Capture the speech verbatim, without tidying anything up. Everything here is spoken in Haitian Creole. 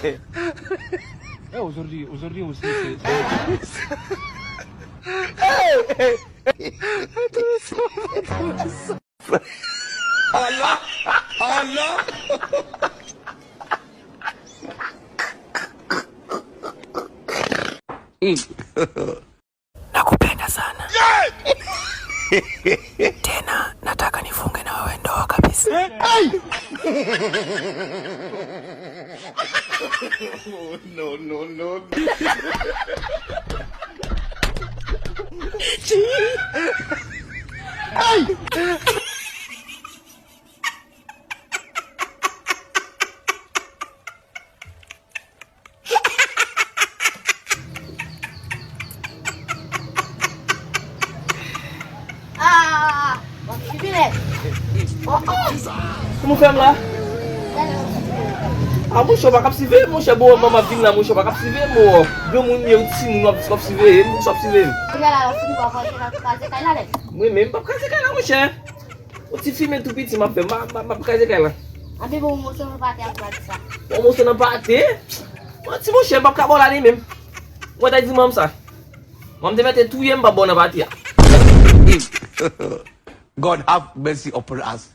Eh, aujourd'hui, aujourd'hui aussi, c'est... Nakupenda sana. Tena nataka nifunge na wewe ndoa kabisa. Ah, w ap sivile. Oh, oh. Kòman w fè m la? A monchè, w pa kap siveye m, monchè, bon, manman vin la, monchè, w pa kap siveye m, o. Granmoun ye, ou timoun, w ap, w ap siveye m, w ap siveye m. Kounye a la, w ap fini pa fòse nan kraze kay la, nèg. Mwen menm, m pap kraze kay la, monchè. Yon ti fimen tou piti m ap fè, m pa, m pa, m pap kraze kay la. Anpi bon, yon moso nan pate ap pral sa. Yon moso nan pate? Manti, monchè, m pap ka ba w la li menm. Mwen ta di manman sa. Mwen te mete touye m pa bon nan pati a. God have mercy upon us.